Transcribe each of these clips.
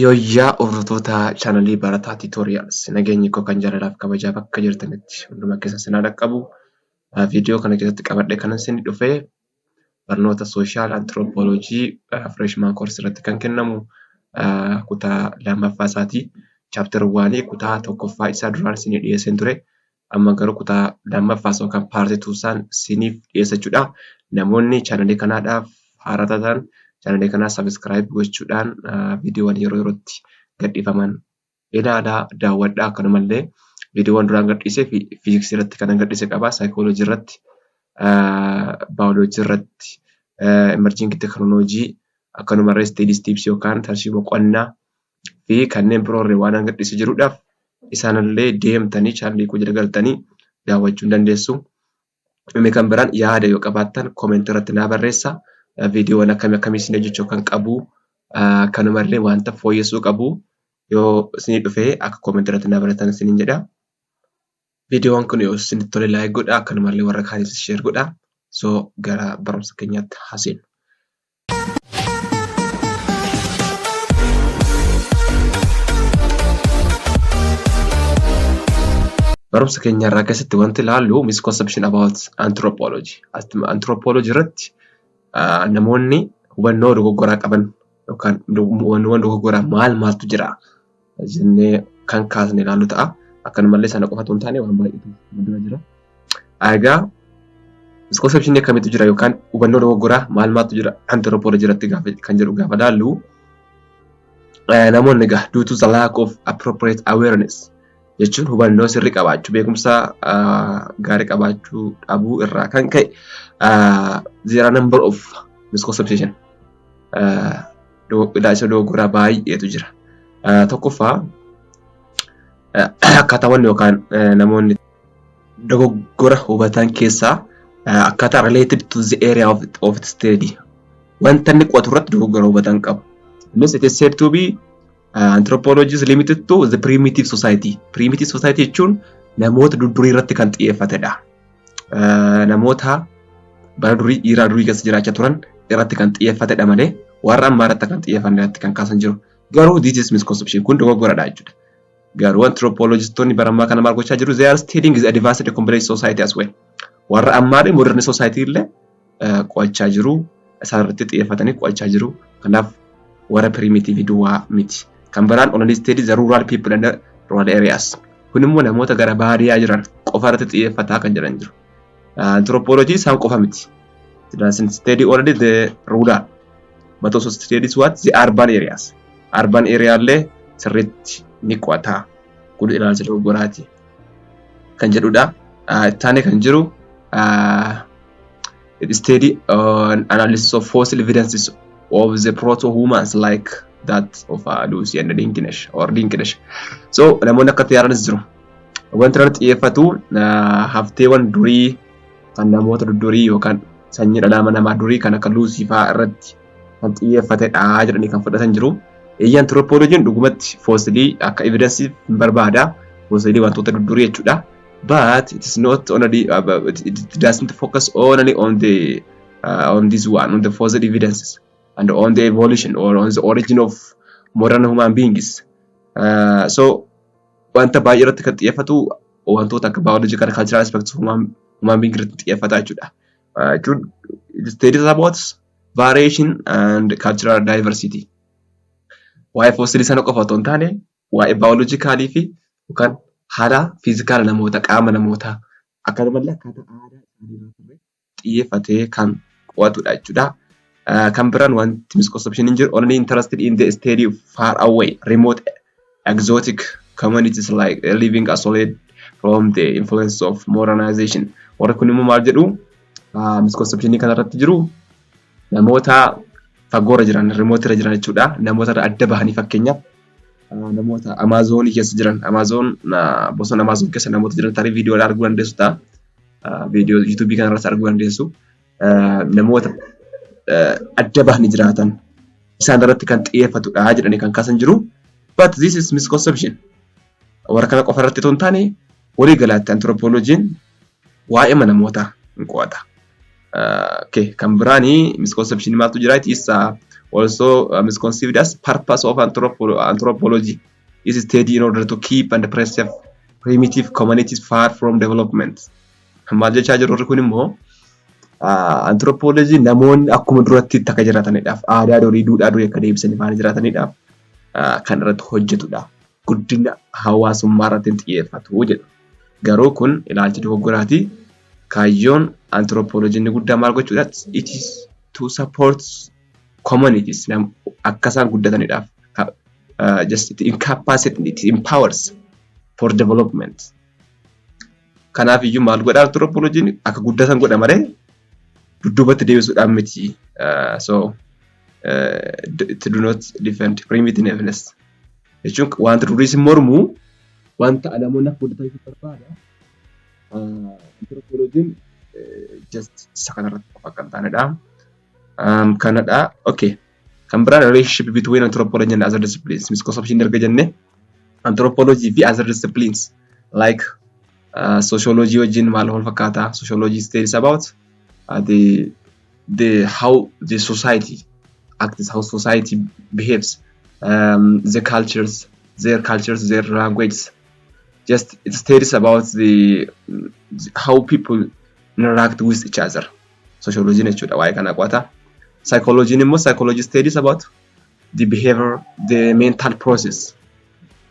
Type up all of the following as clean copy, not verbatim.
Yooyyaa hordoftoota chaanalii Barataa Tutorials, nageenyi koo kan jaalalaaf kabajaa bakka jirtanitti hunduma keessan sinaa dhaqqabu. Viidiyoo kana keessatti qabadhe kanan isin dhufe barnoota social anthropology freshman course irratti kan kennamu kutaa lammaffaa isaati. Chapter 1 kutaa tokkoffaa isaa duraan isinii dhiyeesseen ture. Amma garuu kutaa lammaffaa yookaan part 2 isaan isiniif dhiyeessa jechuudha. Namoonni chaanalii kanaadhaaf haaraa taatan chaanalii kanaa subscribe gochuudhaan viidiyoowwan yeroo yerootti gadhiifaman ilaalaa, daawwadhaa. Akkanumallee viidiyoowwan duraan gadhiise, fiiziksii irratti kanan gadhiise qaba, saayikooloojii irratti, baayoloojii irratti, emerging technology, akkanumallee study tips yookaan tarsiimoo qonnaa fi kanneen biroollee waan gadhiise jiruudhaaf isaanillee deemtanii chaanalii koo jala galtanii daawwachuu ni dandeessu. Inni kan biraan, yaada yoo qabaattan koomentii irratti naa barreessaa. Viidiyoowwan akkamii akkamii isin hojjechuu kan qabu, akkanumallee wanta fooyyessuu qabu yoo isinii dhufee akka koomentii irratti naa barreessitan isiniin jedha. Viidiyoowwan kun yoo isinitti tole like godhaa, akkanumallee warra kaaniif share godhaa. So gara barumsa keenyaatti haa seennu. Barumsa keenya irraa keessatti wanti ilaallu misconception about anthropology. Anthropology irratti namoonni hubannoo dogoggoraa qaban yookaan hubannoowwan dogoggoraa maal maaltu jira jennee kan kaasne ilaallu ta'a. Akkanumallee sana qofa otoo hin taane waan baay'eetu fuuldura jira. Egaa misconception akkamiitu jira yookaan hubannoo dogoggoraa maal maaltu jira anthropology irratti gaafa kan jedhu gaafa ilaallu, namoonni egaa due to the lack of appropriate awareness jechuun hubannoo sirrii qabaachuu, beekumsa gaarii qabaachuu dhabuu irraa kan ka'e there are number of misconception, ilaalcha dogoggoraa baay'eetu jira. Tokkoffaa, akkaataawwan yookaan namoonni dogoggora hubatan keessaa akkaataa related to the area of study, wanta inni qo'atu irratti dogoggora hubatan qabu. Innis it is said to be anthropology is limited to the primitive society. Primitive society jechuun namoota durdurii irratti kan xiyyeeffatedha. Namoota bara durii, dhiiraa durii keessa jiraachaa turan irratti kan xiyyeeffatedha malee warra ammaa irratti kan xiyyeeffanne irratti kan kaasan jiru. Garuu this is misconception, kun dogoggoradha jechuudha. Garuu anthropologistoonni bara ammaa kana maal gochaa jiru? They are studying the advanced complex society as well. Warra ammaa modern society illee qo'achaa jiru. Isaan irratti xiyyeeffatanii qo'achaa jiru. Kanaaf warra primitive duwwaa miti. Kan biraan only study the rural people and the rural areas. Kun immoo namoota gara baadiyyaa jiran qofa irratti xiyyeeffataa kan jedhan jiru. Anthropology isaan qofa miti. It doesn't study only the rural, but also studies what? The urban areas. Urban area illee sirriitti ni qo'ata. Kun ilaalcha dogoggoraati kan jedhudha. Ittaanee kan jiru study on analysis of fossil evidences of the proto-humans like that of Lucy and Dinkinesh or Dinkinesh. So namoonni akka yaadanis jiru. Wanti irratti xiyyeeffatu hafteewwan durii kan namoota durii yookaan sanyii dhala namaa durii kan akka Luusii fa'aa irratti kan xiyyeeffatedha jedhanii kan fudhatan jiru. Eeyyee, anthropologiin dhugumatti foosilii akka evidence hin barbaada. Foosilii wantoota durii jechuudha. But it is not only it doesn't focus only on this one, on the fossil evidences and on the evolution or on the origin of modern human beings. So wanta baay'ee irratti kan xiyyeeffatu wantoota akka biological, cultural aspects of human being irratti xiyyeeffata jechuudha. Jechuun it studies about variation and cultural diversity. Waa'ee foosilii sana qofa otoo hin taane waa'ee biologicalii fi yookaan haala physical namoota, qaama namootaa, akkasumallee akkaataa aadaa isaanii irratti xiyyeeffatee kan qo'atudha jechuudha. Kan biraan wanti misconception hin jiru, only interested in the study of far away, remote, exotic communities like living isolated from the influence of modernization. Warri kun immoo maal jedhu? Misconception kanarratti jiru, namoota fagoorra jiran, remote irra jiran jechuudha. Namoota irraa adda bahanii, fakkeenyaaf namoota Amaazonii keessa jiran, Amaazon, bosona Amaazon keessa namoota jiran tarii viidiyoodhaan arguu dandeessu ta'a. Viidiyoo yuutuubii kanarratti arguu dandeessu. Namoota adda bahanii jiraatan isaan irratti kan xiyyeeffatudha jedhanii kan kaasan jiru. But this is misconception. Warra kana qofa irratti otoo hin taane walii galaatti anthropologiin waa'ee namootaa hin qo'ata. Okay, kan biraani misconception maaltu jira? It is Also misconceived as purpose of anthropology is study in order to keep and preserve primitive communities far from development. Maal jechaa jiru kun immoo, anthropology namoonni akkuma duratti akka jiraatanidhaaf, aadaa durii, duudhaa durii akka deebisanii faana jiraatanidhaaf kan irratti hojjetudha. Guddina hawaasummaa irratti hin xiyyeeffatu jedhu. Garuu kun ilaalcha dogoggoraati. Kaayyoon anthropology inni guddaa maal gochuudha? It is to support communities akka isaan guddatanidhaaf. Just it incapacitate, it empowers for development. Kanaaf iyyuu maal godha anthropologiin? Akka guddatan godha malee dudduubatti deebisuudhaan miti. So it do not defend primitiveness. Jechuun wanta duriis hin mormu, wanta namoonni akka guddataniif barbaada. Anthropologiin just isa kanarratti qofa akka hin taanedha. Kanadha. Okay. Kan biraan relationship between anthropology and other disciplines. Misconception erga jenne, anthropology fi other disciplines like sociology wajjin maal wal fakkaata? Sociology studies about the how the society acts, how society behaves, the cultures, their cultures, their language. Just it studies about the how people interact with each other. Sociology jechuudha waa'ee kana qo'ata. Psychology immoo, psychology studies about the behavior, the mental process.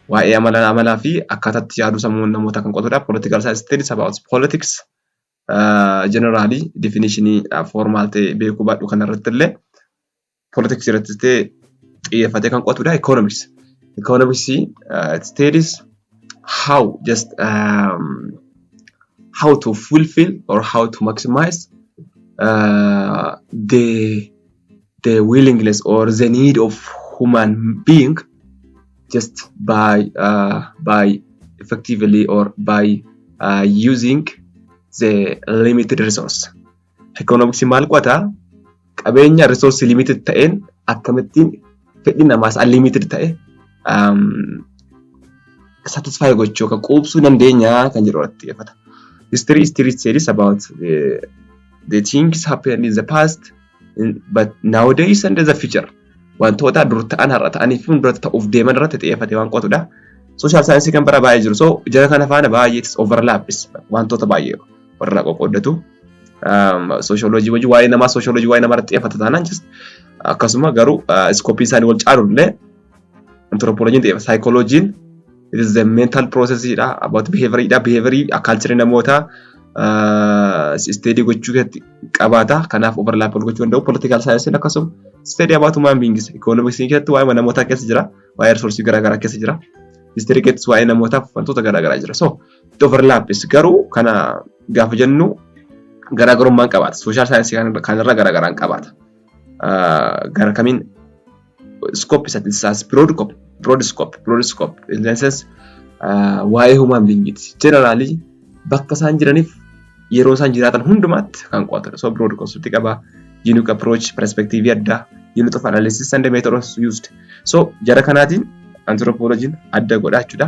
Waa'ee amala amalaa fi akkaataatti yaaduu sammuu namoota kan qo'atudha. Political science studies about politics. Generally definition formal ta'e beekuu baadhu kanarratti illee politics irratti ta'e xiyyeeffatee kan qo'atudha. Economics. Economics it studies how just how to fulfill or how to maximize the willingness or the need of human being just by effectively or by using the limited resource. Economics maal qo'ata? Qabeenya resource limited ta'een akkamittiin fedhii namaas unlimited ta'e satisfy gochuu yookaan quubsuu dandeenya kan jedhu irratti xiyyeeffata. History studies about the things happened in the past but nowadays and in the future. Wantoota dur ta'an, har'a ta'anii fi fuulduratti ta'uuf deeman irratti xiyyeeffatee waan qo'atudha. Social science kan bara baay'ee jiru. So jara kana faana baay'ee overlaps, wantoota baay'ee warra qoqqooddatu. Sociology wajjin waa'ee namaa, sociology waa'ee namaa irratti xiyyeeffata taanaan just akkasuma, garuu scope isaanii wal caalu illee anthropologiin xiyyeeffata. Psychologiin it is the mental process dha, about behavior dha, behavior culture namootaa study gochuu keessatti qabaata. Kanaaf overlap wal gochuu danda'u. Political science akkasuma study about human beings. Economics keessatti waa'ee namootaa keessa jira, waa'ee resource garaagaraa keessa jira. History keessatti waa'ee namootaaf wantoota garaagaraa jira. So it overlaps, garuu kana gaafa jennu garaagarummaan qabaata. Social science kanarra garaagaraan qabaata. Gara kamiin? Scope isaas broad scope in the sense waa'ee human beingiti. Generally bakka isaan jiraniif yeroo isaan jiraatan hundumaatti kan qo'atudha. So broad concept qaba. Unique approach, perspective addaa, unit of analysis and the methods used. So jara kanaatiin anthropologiin adda godha jechuudha.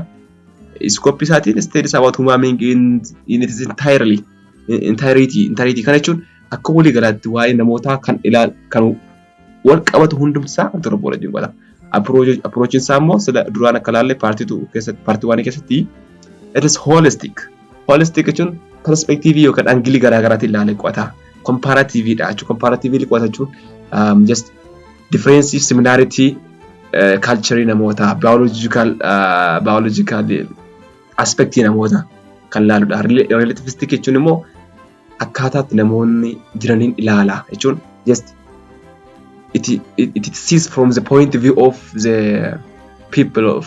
Scope isaatiin studies about human being in its entirety. Kana jechuun akka walii galaatti waa'ee namootaa kan ilaal kan wal qabatu hundumtisaa anthropologiin qo'ata. Approachiin isaa immoo sila duraan akka ilaalle part 2 keessatti, part 1 keessatti, it is holistic. Holistic jechuun perspective yookaan angle garaagaraatiin ilaalee qo'ata. Comparative dha jechuudha. Comparatively qo'ata jechuun just difference, similarity culture namootaa, biological aspect namoota kan ilaaludha. Relativistic jechuun immoo akkaataatti namoonni jiraniin ilaala jechuun just it sees from the point of view of the people of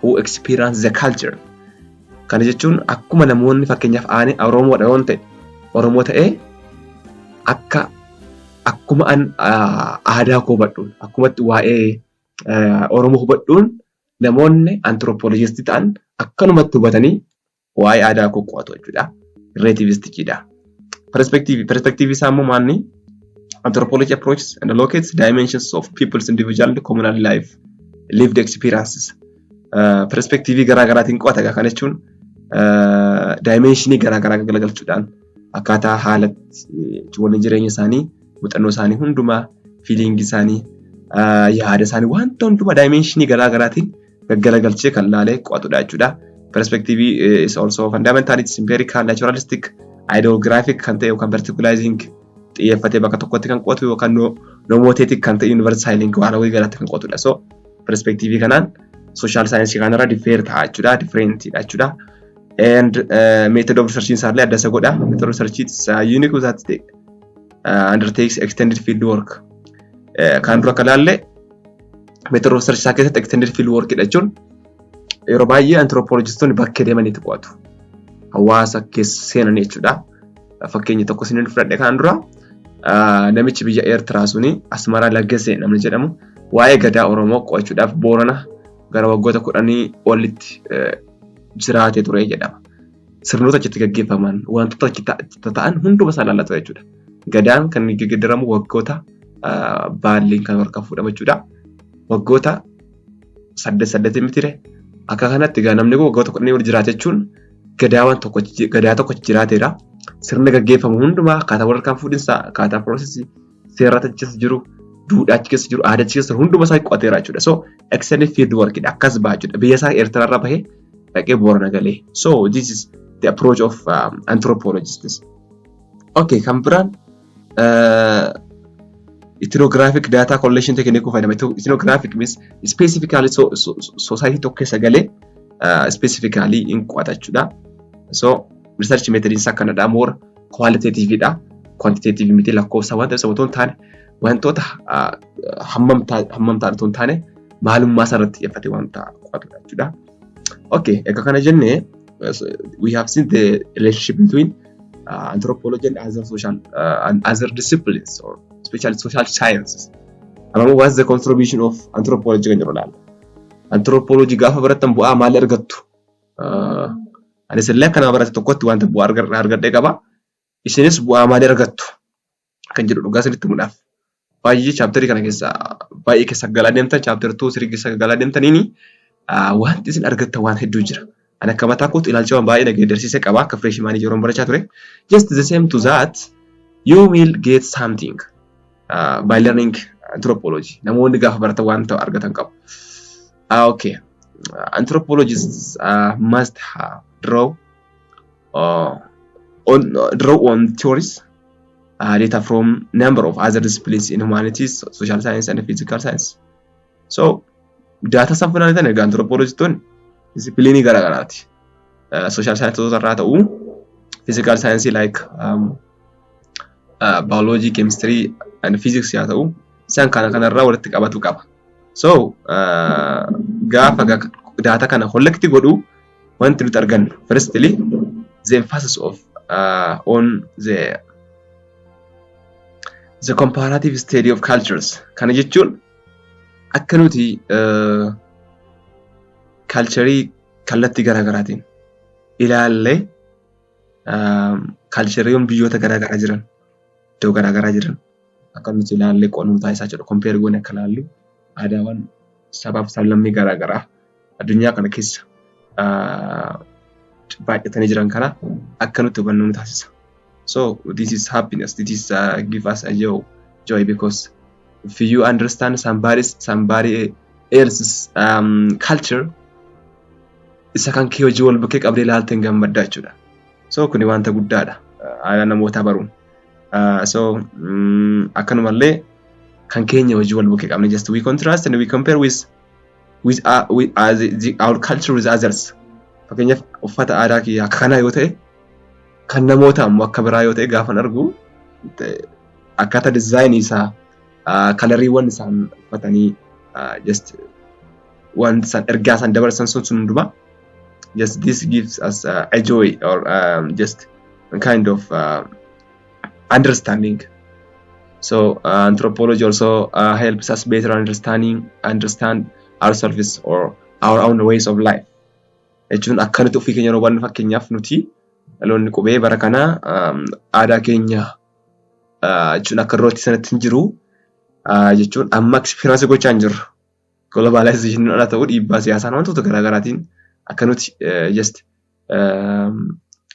who experience the culture. Kana jechuun akkuma namoonni, fakkeenyaaf ani Oromoodha yoon ta'e, Oromoo ta'ee akka akkuma an aadaa koo hubadhuun, akkumatti waa'ee Oromoo hubadhuun, namoonni anthropologist ta'an akkanumatti hubatanii waa'ee aadaa koo qo'atu jechuudha. Relativisticiidha. Perspective isaa immoo maanni? Anthropology approaches and locates dimensions of people's individual and communal life lived experiences. Perspective garaa garaatiin qo'ata. Kana jechuun dimensionii garaa garaa galagalchuudhaan akkaataa haala waliin jireenya isaanii, muuxannoo isaanii hundumaa, feeling isaanii, Yaada isaanii wanta hundumaa dimensionii garaa garaatiin gaggalagalchee kan laalee qo'atudha jechuudha. Perspective is also fundamental, it's empirical, naturalistic, idiographic kan ta'e yookaan particularizing xiyyeeffatee bakka tokkotti kan qo'atu yookaan nomothetic kan ta'e universaling waan walii galaatti kan qo'atudha. So perspective kanaan social science kanarra differ ta'a jechuudha, different dha jechuudha. And method of research isaallee adda isa godha. Method of research is unique that undertakes extended field work. Kan dura akka ilaalle method of research isaa keessatti extended field work dha jechuun yeroo baay'ee anthropologistoonni bakkee deemaniitu qo'atu. Hawaasa keessa seenan jechuudha. Fakkeenya tokko isiniin fudhadhe kan dura namichi biyya Eertiraa suni Asmaraa Laggasee namni jedhamu waa'ee gadaa Oromoo qo'achuudhaaf Boorana gara waggoota 10 olitti jiraatee ture jedhama. Sirnoota achitti gaggeeffaman, wantoota achitti ta'an hunduma isaa ilaallatu jechuudha. Gadaan kan geeddaramu waggoota baalliin kan harkaa fuudhamu jechuudha. Waggoota saddeet saddeetiin mitire akka kanatti egaa namni kun waggoota 10 ol jiraate jechuun gadaawwan tokko gadaa tokko jiraateera. Sirna gaggeeffamu hundumaa, akkaataa warra kaan fuudhinsaa, akkaataa processii seerata achi keessa jiru, duudhaa achi keessa jiru, aadaa achi keessa jiru hunduma isaa qo'ateera jechuudha. So extended field work dha akkas ba'a jechuudha. Biyya isaa Eertiraarraa bahee dhaqee Boorana galee. So this is the approach of anthropologists. Okay, kan biraan ethnographic data collection technique fayyadama. Ethnographic means specifically so, so, society tokko keessa galee specifically in qo'ata jechuudha. So research method isaa kanadha, more qualitative dha. Quantitative miti, lakkoofsa wanta ibsa otoo hin taane, wantoota hammam ta'an otoo hin taane, maalummaa isaa irratti xiyyeeffate wanta qo'atudha jechuudha. Okay, egaa kana jennee we have seen the relationship between anthropology and other social and other disciplines or especially social sciences. Amma what's the contribution of anthropology kan jedhu ilaalla. Anthropology gaafa barattan bu'aa maalii argattu? Anis illee akka nama barate tokkotti wanta bu'aa argadhee qaba. Isinis bu'aa maalii argattu kan jedhu dhugaa isinitti himuudhaaf. Baay'ee chapterii kana keessa baay'ee keessa galaa deemtan, chapter 2 3 keessa galaa deemtaniini wanti isin argattan waan hedduu jira. Ani akka mataa kootti ilaalcha waan baay'ee na geeddarsiise qaba akka freshmanii yeroo barachaa ture. Just the same to that, you will get something by learning anthropology. Namoonni gaafa baratan waan ta'u argatan qabu. Okay. Anthropologists must have draw on theories, data from number of other disciplines in humanities, social science and physical science. So data isaan funaanatan egaa anthropologistoonni disciplinii garaagaraati. Social science irraa ta'uu, physical science like biology, chemistry and physics haa ta'u, isaan kana kanarraa walitti qabatu qaba. So gaafa data kana collect godhu wanti nuti argannu firstly the emphasis of on the comparative study of cultures. Kana jechuun akka nuti culturii kallattii garaagaraatiin ilaallee culturiiwwan biyyoota garaagaraa jiran, iddoo garaagaraa jiran akka nuti ilaallee qo'annu taasisaa jedhu. Compare goone akka ilaallu, aadaawwan sabaaf sablammii garaagaraa addunyaa kana keessa baay'atanii jiran kana akka nuti hubannu nu taasisa. So this is happiness. This is give us a joy because if you understand somebody else's culture, isa kan kee hojii wal bukkee qabdee ilaaltee hin gammaddaa jechuudha. So kuni wanta guddaadha aadaa namootaa baruun. So akkanumallee kan keenya hojii wal bukkee qabne, just we contrast and we compare with our culture with others. Fakkeenyaaf uffata aadaa kiyyaa akka kanaa yoo ta'e, kan namoota ammoo akka biraa yoo ta'e, gaafan argu akkaataa designii isaa, coloriiwwan isaan uffatanii, just wanti isaan ergaa isaan dabarsan sun hundumaa, just this gives us a joy or just a kind of understanding. So anthropology also helps us better understand ourselves or our own ways of life. Jechuun akka nuti ofii keenya yeroo hubannu, fakkeenyaaf nuti dhaloonni qubee bara kana aadaa keenya jechuun akka durootti sanatti hin jiru jechuun amma experience gochaa hin jirru. Globalization ala ta'uu, dhiibbaa siyaasaan, wantoota garaagaraatiin akka nuti just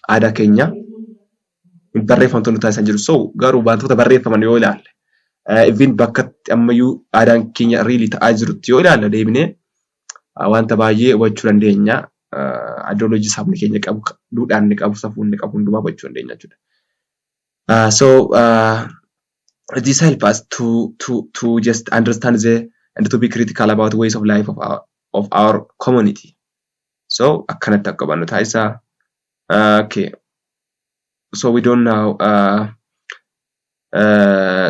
aadaa keenya barreeffamtoonni taasisan jiru. So garuu wantoota barreeffaman yoo ilaalle, Even bakka ammayyuu aadaan keenya really ta'aa jirutti yoo ilaalle, deebinee wanta baay'ee hubachuu dandeenya. Ideology sabni keenya qabu, duudhaan inni qabu, safuun inni qabu hundumaa hubachuu dandeenya jechuudha. So this help us to just understand the and to be critical about ways of life of our community. So akkanatti akka hubannu taasisa. Okay. So we don't know,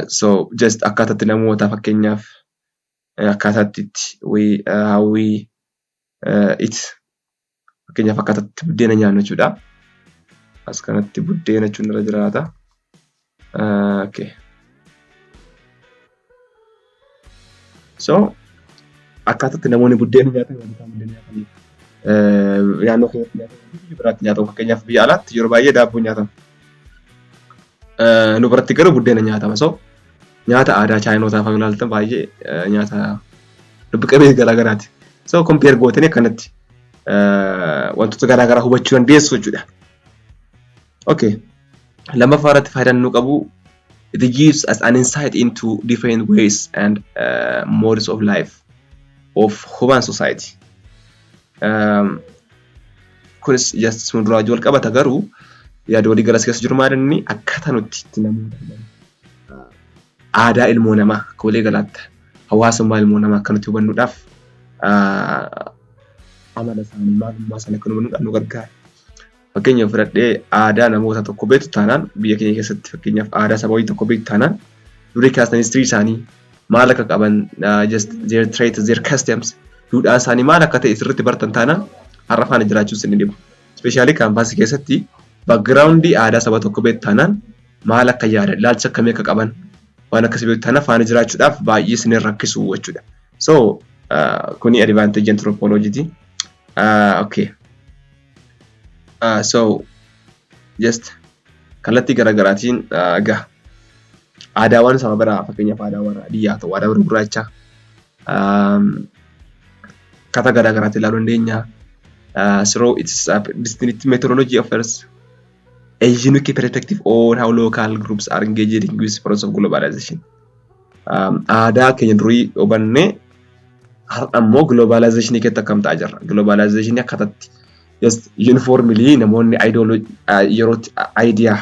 so just akkaataatti namoota, fakkeenyaaf akkaataatti itti we how we eat, fakkeenyaaf akkaataatti buddeena nyaannu jechuudha. As kanatti buddeena jechuun irra jiraata. Okay. So akkaataatti namoonni buddeena nyaatan, wanti isaan buddeena nyaataniif naannoo keenyatti nyaatamu, biyya biraatti nyaatamu. Fakkeenyaaf biyya alaatti yeroo baay'ee daabboo nyaatama. Nu biratti garuu buddeena nyaatama. So nyaata aadaa chaayinootaa fa'aa ilaaltan, baay'ee nyaata lubbu qabeeyyii garaa garaati. So compare gootanii akkanatti wantoota garaa garaa hubachuu dandeessu jechuudha. Okay. Lammaffaa irratti faayidaan nu qabu, it gives us an insight into different ways and modes of life of human society. Kunis just fuulduraa wal qabata, garuu yaada walii galas keessa jiru maal inni akkaataa nuti itti namoota aadaa ilmoo namaa akka walii galaatti hawaasummaa ilmoo namaa akka nuti hubannuudhaaf, amala isaanii, maalummaa isaanii akka nu hubannuudhaaf nu gargaara. Fakkeenyaaf fudhadhee aadaa namoota tokko beektu taanaan, biyya keenya keessatti fakkeenyaaf aadaa saba wayii tokko beektu taanaan, durii kaasanii history isaanii maal akka qaban, just their traits, their customs, duudhaan isaanii maal akka ta'e sirriitti bartan taanaan, har'a faana jiraachuun sin dhibu. Especially campusii keessatti backgroundii aadaa saba tokko beektu taanaan, maal akka yaadan, ilaalcha akkamii akka qaban, waan akkasii beektu taanaan, faana jiraachuudhaaf baay'ee sin rakkisu jechuudha. So kuni advantage anthropology. Okay. So just kallattii garaagaraatiin egaa aadaawwan saba biraa, fakkeenyaaf aadaa warra adii haa ta'u, aadaa warra gurraachaa, akkaataa garaagaraatti ilaaluu dandeenya. So its distinct methodology offers a unique perspective on how local groups are engaged in this process of globalization. Aadaa keenya durii hubannee, har'a immoo globalization keessatti akkam ta'aa jirra? Globalization akkaataatti just uniformly namoonni yerootti idea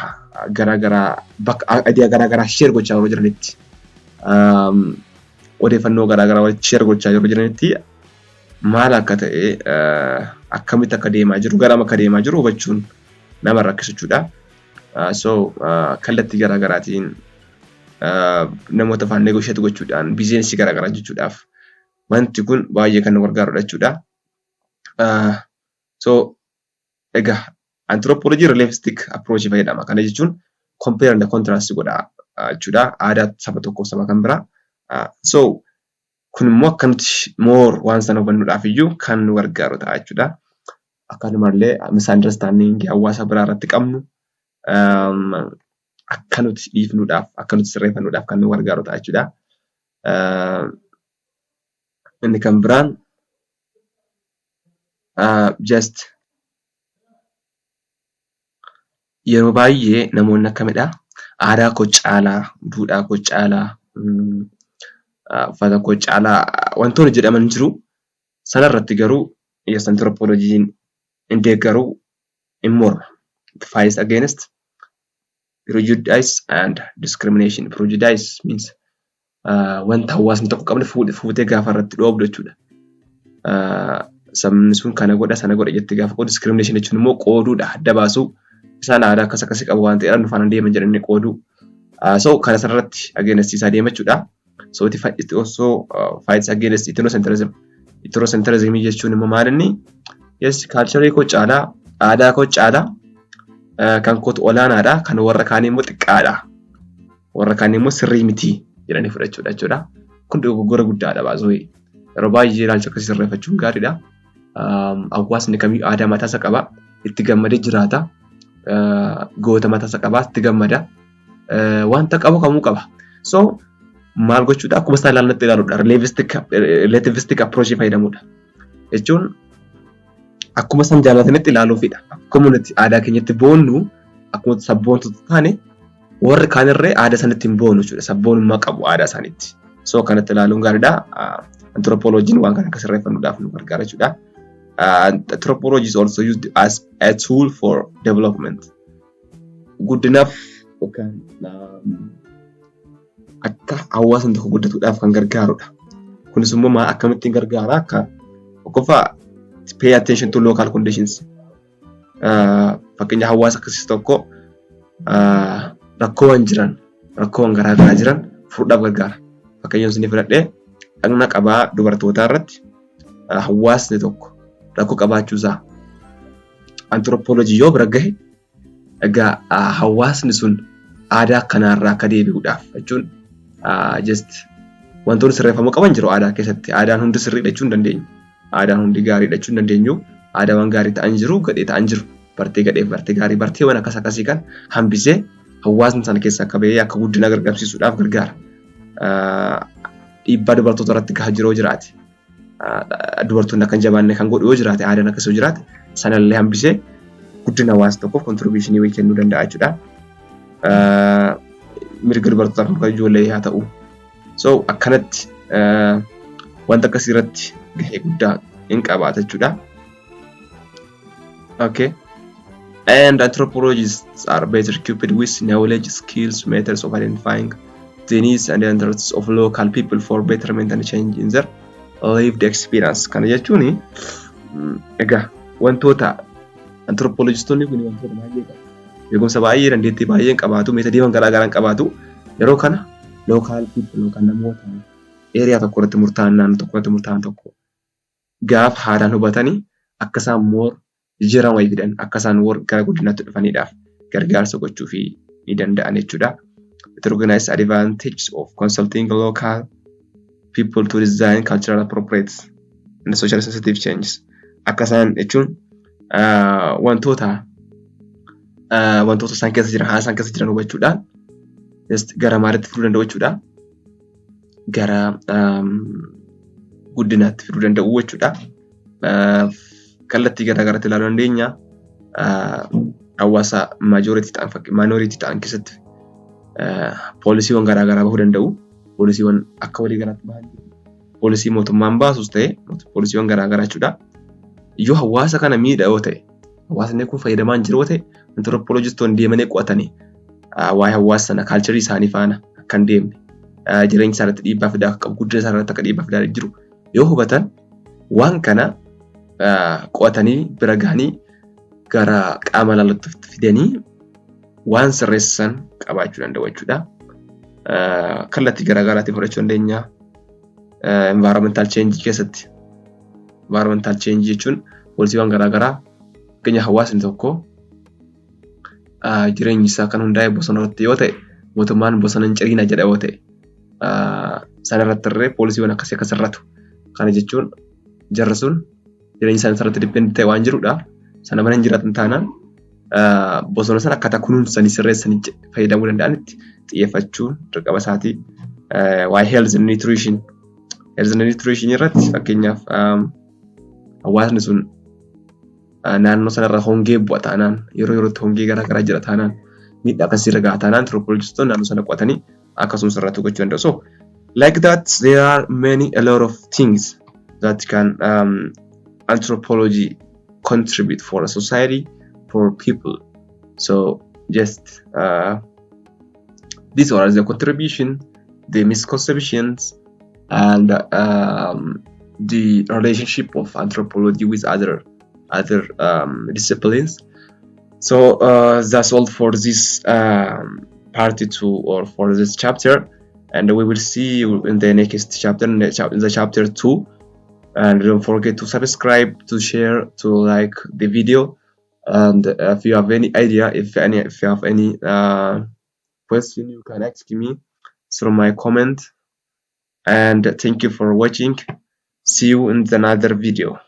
garaagaraa, bakka idea garaagaraa share gochaa yeroo jiranitti, odeeffannoo garaagaraa walitti share gochaa yeroo jiranitti, maal akka ta'e, akkamitti akka deemaa jiru, garam akka deemaa jiru hubachuun nama rakkisu jechuudha. So kallattii garaagaraatiin namoota afaan negotiate gochuudhaan, businessii garaagaraa jechuudhaaf wanti kun baay'ee kan nu gargaarudha jechuudha. So egaa anthropology relativistic approach fayyadama. Kana jechuun compare and contrast godha jechuudha. Aadaa saba tokkoof saba kan biraa. So kun immoo akka nuti more waan sana hubannuudhaaf iyyuu kan nu gargaaru ta'a jechuudha. Akkanumallee misunderstanding hawaasa biraa irratti qabnu akka nuti dhiifnuudhaaf, akka nuti sirreeffannuudhaaf kan nu gargaaru ta'a jechuudha. Inni kan biraan just yeroo baay'ee namoonni akkamidhaa, aadaa koo caalaa, duudhaa koo caalaa, uffata koo caalaa wantoonni jedhaman jiru. Sanarratti garuu yes, anthropologiin hin deeggaru, hin morma. It fights against prejudice and discrimination. Prejudice means wanta hawaasni tokko qabne fuutee gaafa irratti dhoobdu jechuudha. Sabni sun kana godha, sana godha jettee gaafa qoodu. Discrimination jechuun immoo qooduudha, adda baasuu. Isaan aadaa akkas akkasii qabu waan ta'eef nu faana deeman jedhanii qooduu. So kana sanarratti against isaa deema jechuudha. So it also fights against ethnocentrism. Ethnocentrism jechuun immoo maal inni? Yes, culture koo caalaa, aadaa koo caalaa, kan kootu olaanaadha, kan warra kaanii immoo xiqqaadha. Warra kaanii immoo sirrii miti jedhanii fudhachuudha jechuudha. Kun dogoggora guddaadha baasuu. Yeroo baay'ee ilaalcha akkasii sirreeffachuun gaariidha. Hawaasni kamiyyuu aadaa mataasaa qaba. Itti gammadee jiraata. Goota mataasaa qaba. Itti gammada. Wanta qabu kamuu qaba. So maal gochuudha? Akkuma isaan ilaalanitti ilaaluudha. Relativistic approach fayyadamuudha. Jechuun akkuma isaan jaalatanitti ilaaluufidha. Akkuma nuti aadaa keenyatti boonnu, akkuma sabboontota taane, Warri kaanirree aadaa sanatti hin boonu jechuudha. Sabboonummaa qabu aadaa isaaniitti. So kanatti ilaaluun gaariidha. Anthropologiin waan kana akka sirreeffannuudhaaf nu gargaara jechuudha. Anthropology is also used as a tool for development. Guddinaaf yookaan akka hawaasni tokko guddatuudhaaf kan gargaarudha. Kunis immoo maal, akkamittiin gargaara? Akka tokkoffaa, pay attention to local conditions. Fakkeenya, hawaasa akkasii tokko rakkoowwan jiran, rakkoowwan garaa garaa jiran furuudhaaf gargaara. Fakkeenyaaf, isin fudhadhee dhagna qabaa dubartootaa irratti hawaasni tokko rakkoo qabaachuusaa anthropology yoo bira gahe, egaa hawaasni sun aadaa akkanaarraa akka deebi'uudhaaf jechuun just wantoonni sirreeffamuu qaban jiru aadaa keessatti. Aadaan hundi sirriidha jechuu hin dandeenyu. Aadaan hundi gaariidha jechuu hin dandeenyu. Aadaawwan gaarii ta'an jiru, gadhee ta'an jiru. Bartee gadheef bartee gaarii, barteewwan akkas akkasii kan hambisee hawaasni sana keessa akka bahee akka guddina gargaarsiisuudhaaf gargaara. Dhiibbaa dubartoota irratti gahaa jiru yoo jiraate, dubartoonni akka hin jabaanne kan godhu yoo jiraate, aadaan akkasii yoo jiraate, sanallee hambisee guddina hawaasa tokkoof contribution wayii kennuu danda'a jechuudha. Mirga dubartootaaf, mirga ijoollee haa ta'u. So akkanatti wanta akkasii irratti gahee guddaa hin qabaata jechuudha. Okay. And anthropologists are better equipped with knowledge, skills, methods of identifying the needs and interests of local people for betterment and change in their lived experience. Kana jechuun egaa wantoota anthropologistoonni kun wantoota baay'ee qabu. Beekumsa baay'ee, dandeettii baay'ee qabaatu, methodiiwwan garaa garaa qabaatu. Yeroo kana local people yookaan namoota area tokko irratti murtaa'an, naannoo tokko irratti murtaa'an tokko gaafa haalaan hubatanii, akka isaan more jijjiirama wayii fidan, akka isaan gara guddinaatti dhufaniidhaaf gargaarsa gochuufii ni danda'an jechuudha. It recognizes advantages of consulting local people to design cultural appropriate and social sensitive changes. Akka isaan jechuun wantoota isaan keessa jiran, haala isaan keessa jiran hubachuudhaan gara maalitti fiduu danda'u jechuudha. Gara guddinaatti fiduu danda'u jechuudha. Kallattii garaa garaatti ilaaluu dandeenya. Hawaasa majority ta'an, minority ta'an keessatti policywwan garaa garaa bahuu danda'u. Policywwan akka walii galaatti bahan, policy mootummaan baasus ta'e, policywwan garaa garaa jechuudha. Yoo hawaasa kana miidha yoo ta'e, hawaasni kun fayyadamaa hin jiru yoo ta'e, anthropologistoonni deemanii qo'atanii waa'ee hawaasa sana, culture isaanii faana akka hin deemne, jireenya isaa irratti dhiibbaa fidaa akka qabu, guddina isaa irratti akka dhiibbaa fidaa jiru yoo hubatan, waan kana qo'atanii bira gahanii gara qaama ilaallatutti fidanii waan sirreessan qabaachuu danda'u jechuudha. Kallattii garaa garaatiin fudhachuu dandeenya. Environmental change keessatti. Environmental change jechuun policywwan garaa garaa, fakkeenya, hawaasni tokko jireenyi isaa kan hundaa'e bosona irratti yoo ta'e, mootummaan bosona hin ciriina jedha yoo ta'e, sana irratti illee policywwan akkasii akka sirratu. Kana jechuun jarri sun jireenya isaanii irratti depend ta'e waan jirudha. Sana mana hin jiraatan taanaan, bosona sana akkaataa kunuunsanii sirreessanii fayyadamuu danda'anitti xiyyeeffachuun dirqama isaatii. Waa'ee health and nutrition. Health and nutrition irratti, fakkeenyaaf, hawaasni sun naannoo sanarra hongee bu'a taanaan, yeroo yerootti hongee garaa garaa jira taanaan, miidhaa akkasii irra gaha taanaan, anthropologistoonni naannoo sana qo'atanii akkasumas irratti gochuu danda'u. So like that, there are many, a lot of things that can anthropology contribute for a society, for people. So just these are the contribution, the misconceptions, and the relationship of anthropology with other disciplines. So that's all for this part two or for this chapter, and we will see you in the next chapter, in the chapter two. And don't forget to subscribe, to share, to like the video. And if you have any idea, if you have any question, you can ask me through my comment. And thank you for watching. See you in another video.